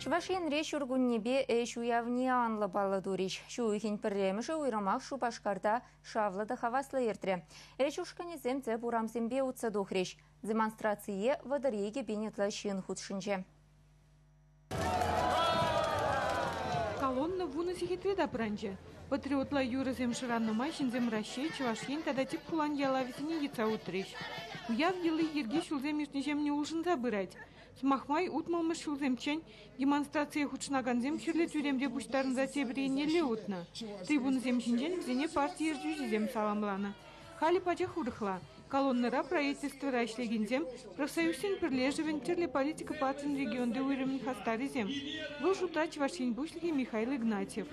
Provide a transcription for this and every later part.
Чӑваш Енре ҫуркуннепе ӗҫ уявне анлӑ паллӑ турӗҫ. Ҫу уйӑхӗн пӗрремӗшӗ уйрӑмах Шупашкарта шавлӑ та хаваслӑ иртрӗ. Ӗҫ ушкӑнӗсем тӗп урамсемпе утса тухрӗҫ. Демонстрацие 32 пин ытла ҫын хутшӑнчӗ. Колонна вунӑ сехетре тапранчӗ. Патриотла юрӑсем шӑраннӑ май ҫынсем Раҫҫей, Чӑваш Ен тата тӗп хулан ялавӗсене йӑтса утрӗҫ. Уяв йӑли-йӗрки ҫулсем иртнӗҫемӗн улшӑнса пырать. Сӑмах май, утмӑлмӗш ҫулсемччен демонстрацие хутшӑнакансем Хӗрлӗ тӳремре пуҫтарӑнса тепӗр еннелле утнӑ. Трибунӑсем ҫинчен вӗсене парти ертӳҫисем саламланӑ. Халӗ пачах урӑхла. Колоннӑра правительствӑра ӗҫлекенсем, профсоюзсен пӗрлешӗвӗн, тӗрлӗ политика партийӗн регионти уйрӑмӗн хастарӗсем. Вӑл шутра Чӑваш Ен Пуҫлӑхӗ Михаил Игнатьев.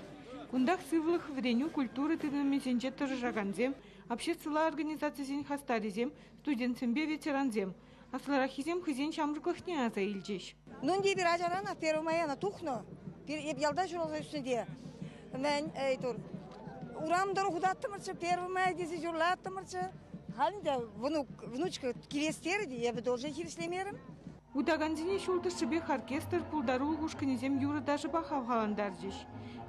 Кунтах сывлӑх, вӗренӳ, культура тытӑмӗсенче тӑрӑшакансем, обществӑлла организацисен хастарӗсем, студентсемпе ветерансем. Аслӑраххисем хӑйсен ҫамрӑклӑхне аса илчӗҫ. Ну, эпир ачаранах Первомаяна тухнӑ. Эп ялта ҫуралса ӳснӗ те. Мӗн, эй, тур, урам тӑрӑх утаттӑмӑрччӗ, Первомая тесе юрлаттӑмӑрччӗ. Халь ӗнтӗ внук, внучка килес терӗ те, эпӗ тоже хирӗҫлемерӗм. Утакансене ҫул тӑршшӗпех оркестр, пултарулӑх ушкӑнӗсем юрӑ-ташӑпа хавхалантарчӗҫ.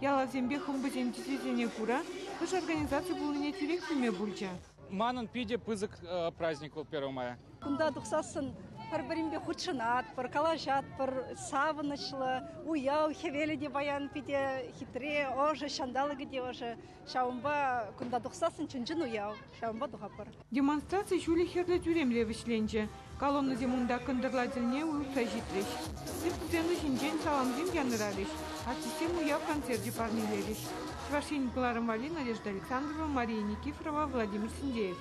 Ялавсемпе хӑмпӑсен тӗсӗсене кура хӑш организаци пулнине тӳрех пӗлме пулчӗ. Манӑн питӗ пысӑк праздник вӑл 1 мая. Кунта тухсассӑн пӗр-пӗринпе хутшӑнатпӑр, калаҫатпӑр, савӑнӑҫлӑ уяв хӗвелӗ те паян питӗ хитре, ӑшӑ, ҫанталӑкӗ те ӑшӑ. Ҫавӑнпа кунта тухсассӑн чӑн-чӑн уяв, ҫавӑнпа тухатпӑр. Демонстраци ҫулӗ Хӗрлӗ тӳремре вӗҫленчӗ. Колоннӑсем унта кӑнтӑрла тӗлне утса ҫитрӗҫ. Тӗп сцена ҫинчен саламсем янӑрарӗҫ, артистсем уяв концерчӗ парнелерӗҫ. Чӑваш Ен кӑларӑм валли Надежда Александрова, Мария Никифорова, Владимир Синдеев.